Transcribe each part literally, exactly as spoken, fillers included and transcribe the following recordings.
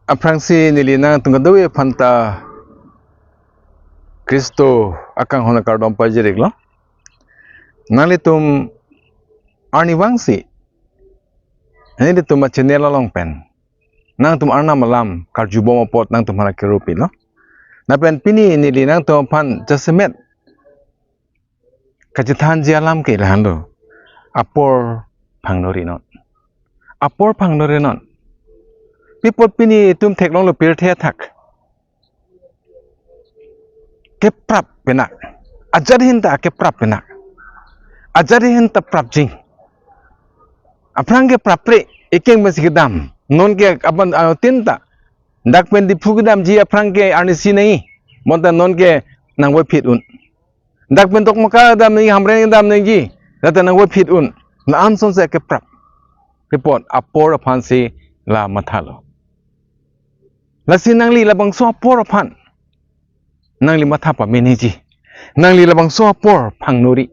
Aphrangsi neli nangtum kadokave aphanta Khristo akanghon akardom pajir-iklo. Nanglitum arnivangsi nelitum a-channel along pen nangtum Arnam alam karjubom apot nangtum aphan kero pilo. Lapen pini neli nangtum aphan jasemet kachethanji alam ke lahenlo. Apor phangnorinon. Apor phangnorinon. Pi apot pini itum theklonglo pirthe athak keprap pinak. Ajat ahin ta keprap pinak. Ajat ahin ta prapjin. Aphrang ke prapre, ekeng pensi kedam. Non ke aban, ah, tin ta. Dak pen Diphu kedamji aphrang ke arnisi nangji. Bonta non ke nangvoiphit un. Dak pen Dokmoka kedam nangji, Hamren kedam nangji. Lata nangvoiphit un. La-an asonsi keprap. Pi apot apor aphansi la mathalo. Lasi nangli labangso apor aphan nangli matha pame nangji. Nangli labangso apor phangnori.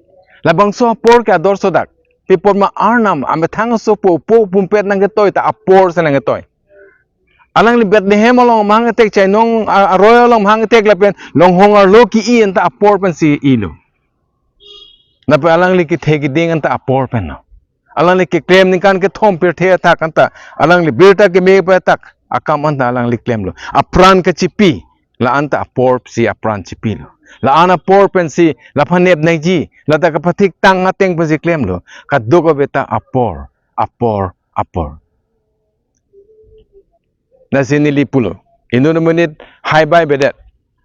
Labangso apor ke ador sodak. Pi apot ma Arnam amethang asopo po pumpet nangketoi ta apor si nangketoi. Alangli Bethlehem along mahang ketek, chainong a-, aroi along mahang ketek lapen longhong arlo ke-i anta apor pensi ilo. Lapen alangli kethe keding anta apor penlo. Alangli keklem ningkan kethom pirthe athak anta, alangli birta keme pai athak akam anta alangli klemlo. Apran kachipi, la-an ta apor si apran chipilo. La-an apor pensi laphan nep nangji, lata kapathik tang ateng pensi klemlo. Kadokave ta apor, apor, apor. Lasi neli pulo, inut amonit haibai avedet.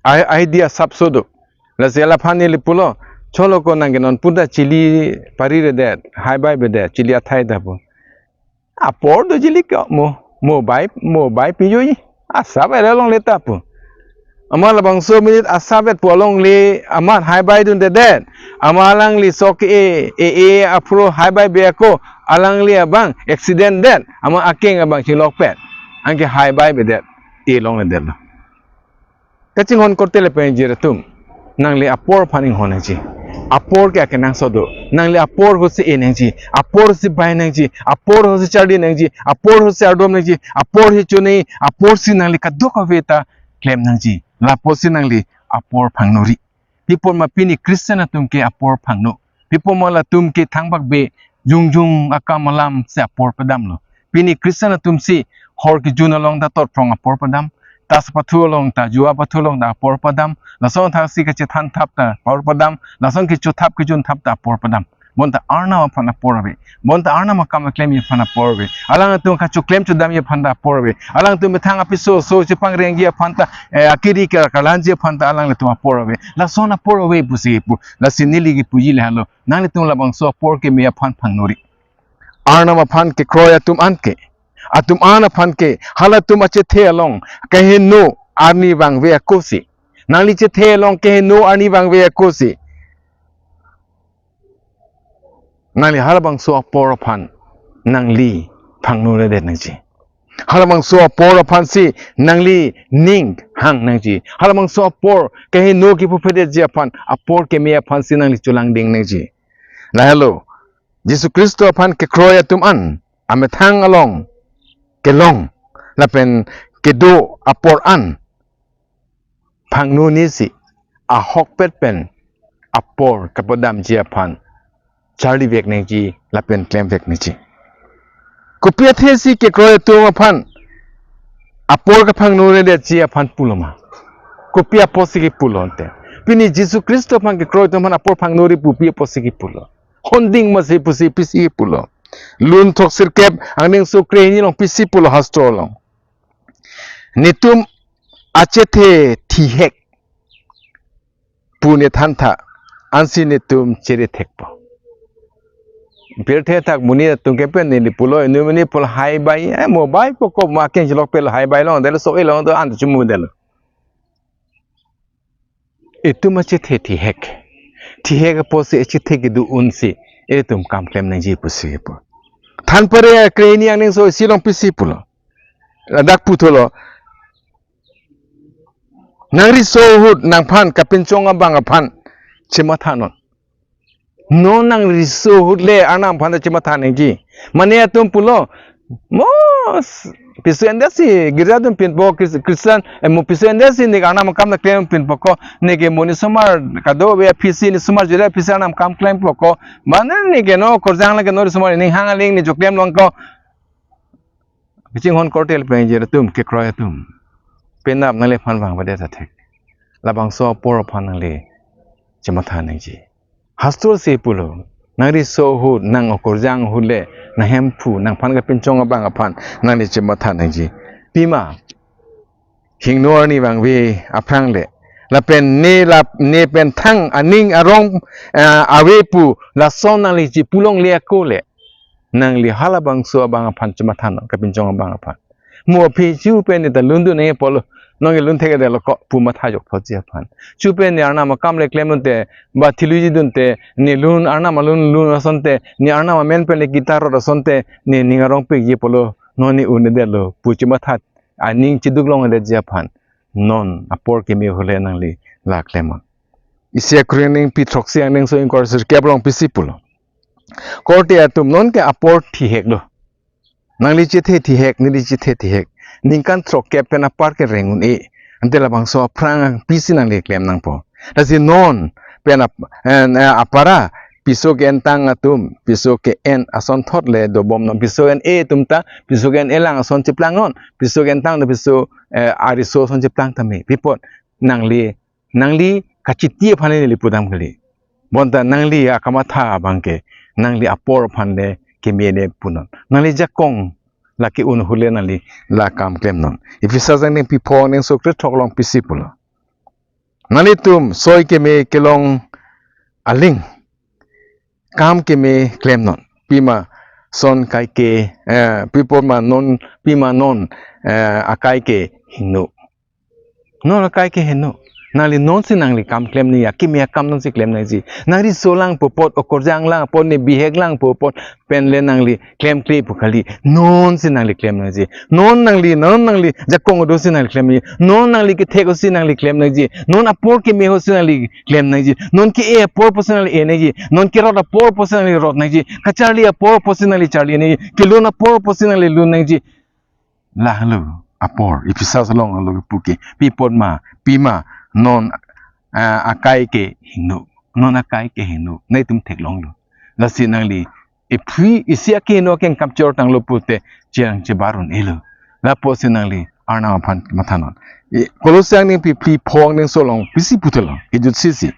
Ai, ai dia sapso do. Lasi laphan neli pulo, cholo ko nangke non punta chili pariredet, haibai avedet, chili athai ta pu. Apor doji lake mo, mo bai, mo bai pijoji. Asap ere longle ta pu. Amat labangso amonit asap et pu alongle, amat haibai dundedet. Amat alangli sok e, e, e, aphro haibai be ako, alangli abang accident det. Amat akeng abang chinglokpet. Anke haibai avedet. E longledetlo. Kachinghon korte lapen jirpo atum. Nangli apor aphan inghon nangji. Apor ke akenangsot do. Nangli apor ahutsi e nangji. Apor ahutsi bai nangji. Apor ahutsi charli nangji. Apor ahutsi ardom nangji. Apor ahutsi chonei. Apor ahutsi nangli kadokave ta klem nangji. Lapusi nangli apor phangnori. Pi apot ma pini Christian atum ke apor phangno. Pi apot ma latum ke thangbak be jongjong akam alam si apor padamlo. Pini Christian atum si hor kejun along ta totprong apor padam. Tas pathu along ta, jua pathu along ta apor padam. Lason athak si kachethan thap ta apor padam. Lason kecho thap kejun thap ta apor padam. Bonta Arnam aphan apor ave. Bonta Arnam akam klemji aphan apor ave. Alangtum kachoklem chodamji aphan ta apor ave. Alangtum methang apiso aso chepangrengji aphan ta, eh, akiri ke karlanji aphan ta alanglitum apor ave. Lason apor ave pusi pu. Lasi neli kipuji lahelo. Nanglitum labangso apor keme aphan phangnori. Arnam aphan kekroi atum an ke. Atum an aphan ke halatum achethe along kehingno arni vangve akosi. Nangli chethe along kehingno arni vangve akosi. Nangli halabangso apor aphan nangli phangnoredet nangji. Halabangso apor aphansi nangli ning hang nangji. Halabangso apor kehingno kipuphedetji aphan, apor keme aphansi nangli cholangding nangji. Lahelo, Jisu Khristo aphan kekroi atum an amethang along kelong lapen kedo apor an phangnonisi ahokpet pen apor kapadamji aphan charlivek nangji lapen klemvek nangji. Kopi athesi kekroi atum aphan apor kaphangnoredetji aphan puloma? Kopi apotsi kipulo ante? Pini Jisu Khristo aphan kekroi atum aphan apor phangnori pu pi apotsi kipulo? Honding masi pusi pisi kipulo? Lun throksirkep angdengso krehini along pisi pulo hastro along? Netum achethe thihek pu nethantha, ansi netum chere thekpo. Pirthe athak monit atum ke pen neli pulo, inut amonit pulo haibai, eh, mo bai po ko ma ken jilok pelo haibai long, delo so e long do an chumu delo. Itum achethe thihek. Thihek apotsi achethe kedo unsi itum kam klem nangji pusi pu. Thanpare krehini angdengso isi along pisi pulo. Ladak puthotlo. Nangriso ahut nangphan kapinchong abang aphan chemathanon. Non nangriso ahut le Arnam aphan chematha nangji. Mane atum pulo, mo Piso ende si girja dun pinpo Chris-, Christian, eh, mo piso ende si ne Arnam akam ta klem pinpo ko, ne ke mo ne osomar kadokave aphisi ne osomar jira aphisi Arnam akam klempo ko. Mane ne ke non okorjang le ke non osomar ne hang aling ne choklem long ko. Kachinghon korte le penjir atum, kekroi atum. Penap nangliphan vangvedet athek. Labangso apor aphan nangli chematha nangji. Hastro si pulo, nang riso ahut, nang okorjang ahut le, nang Hemphu, nangphan kapinchong abang aphan, nangli chematha nangji. Pima, hingno arni vangve aphrang le. Lapen ne lap, ne pen thang aning arong, eh, ave pu, lason nangli chipulongle ako le. Nangli halabangso abang aphan chematha non, kapinchong abang aphan. Mo aphi chu pen ne ta lun dun nangji pulo, nonke lun thekthedetlo ko pu matha jokthotji aphan. Chu pen ne Arnam akam le klem dunte, ba theology dunte, ne lun Arnam alun lun asonte, ne Arnam amen pen le guitar rot asonte, ne ning arongpikji pulo, non ne un-edetlo, pu chematha aning chiduk longledetji aphan. Non apor keme ahut le nangli la klem ma. Isi Akorint ningpi throksi angdengso ingkoi ra sirkep along pisi pulo. Korte atum, nonke apor thihek lo. Nangli chethe thihek, neli chethe thihek. Ningkan throkkep pen apar kereng un-e. Ante labangso aphrang pisi nangli klem nangpo. Lasi non pen ap-, en, eh, apara piso ke-entang atum, piso ke-en asonthot le dobom non, piso en-e atum ta, piso ke-en-e lang ason cheplang non, piso ke-entang ta piso, eh, ariso ason cheplang tame. Pi apot nangli, nangli kachiti aphan neli pudam kali. Bonta nangli akamatha abang ke, nangli apor aphan le keme le pu non. Nangli jakong lake un ahut le nangli la kam klem non. Ephesa angdengpi pho angdengso kre throk along pisi pulo. Nanglitum soi keme kelong aling, kam keme klem non. Pima son akai ke, eh, pi apot ma non, pima non, eh, akai ke hingno. Non akai ke hingno. Nangli non si nangli kam klem nangji, akeme akam non si klem nangji. Nang riso lang pu apot, okorjang lang pu apot, ne bihek lang pu apot pen le nangli klemkle pu kali. Non si nangli klem nangji. Non nangli, non nangli jakong kedo si nangli klem nangji. Non nangli kethek ahut si nangli klem nangji. Non apor keme ahut si nangli klem nangji. Non ke-e apor apot si nangli e nangji. Non kerot apor apot si nangli rot nangji. Kacharli apor apot si nangli charli nangji. Kelun apor apot si nangli lun nangji. Lahelo apor, Ephesa along lo pu ke. Pi apot ma, pima non, ah, akai ke hingno. Non akai ke hingno. Nangtum theklonglo. Lasi nangli ephi isi akehingno akeng kam chor tanglo pute cherang chebar un-elo. Lapusi nangli Arnam aphan matha non. E, Kolosi angdengpi phli pho angdengso along pisi puthelo. Kejut sisi.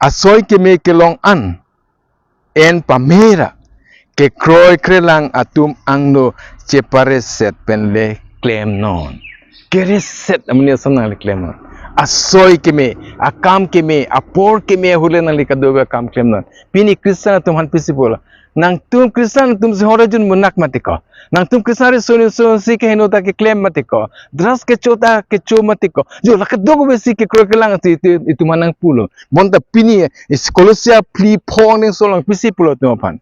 Asoi keme kelong an en pamera kekroi krelang atum angno chepareset pen le klem non. Kereset amonit ason nangli klem non. Asoi keme, akam keme, apor keme ahut le nangli kadokave akam klem non. Pini Christian atum aphan pisi pulo. Nangtum Christian atum si hor ajun munak mati ko. Nangtum Christian riso riso si kehingno ta keklem mati ko. Drugs kecho ta kecho mati ko. Jo la kadokave si kekroi kelang si itum, itum aphan nangpulo. Bonta pini is Kolosi phli pho angdengso along pisi pulo itum aphan.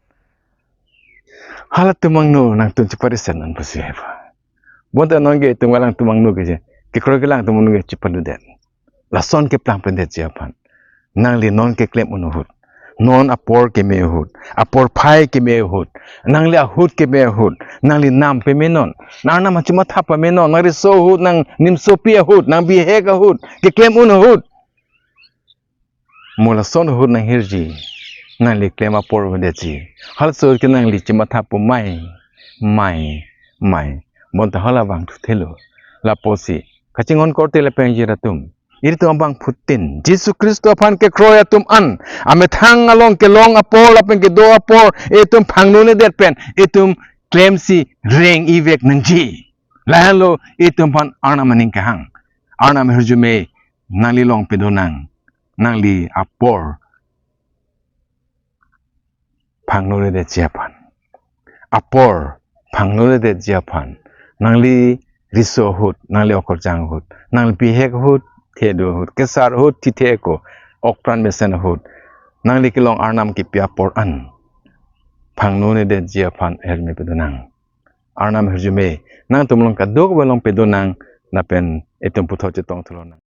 Halatum angno nangtum chepareset non pusi hepa. Bonta nonke itum alangtum angno ke je. Kekroi kelang atum angno ke chepaludet. Lason keplang pendetji aphan. Nangli non keklem un ahut. Non apor keme ahut. Aporphai keme ahut. Nangli ahut keme ahut. Nangli nam peme non. Nang nam chematha peme non. Nang riso ahut, nang nimsopi ahut, nang bihek ahut. Keklem un ahut. Mo lason ahut nanghirji. Nangli klem apor vedetji. Halaso ke nangli chematha po mai. Mai. Mai. Bonta hala vangthuthelo. Lapusi. Kachinghon korte le pengjir atum. Ilitum abangphutin. Jisu Khristo aphan kekroi atum an. Amethang along kelong apor lapen kedo apor. Itum phangnonedet pen. Itum klemsi reng-ivek nangji. Lahelo itum aphan Arnam aning kehang. Arnam ahirjume nangli long pedo nang. Nangli apor phangnoredetji aphan. Apor phangnoredetji aphan. Nangli riso ahut, nangli okorjang ahut, nangli bihek ahut, thedo ahut, kesar ahut, thithe ako, okpran mesen ahut. Nangli kelong Arnam kipi apor an phangnoredetji aphan ahirjume pedo nang. Arnam ahirjume nangtum along kadokave long pedo nang lapen itum puthot chetongthulo nang.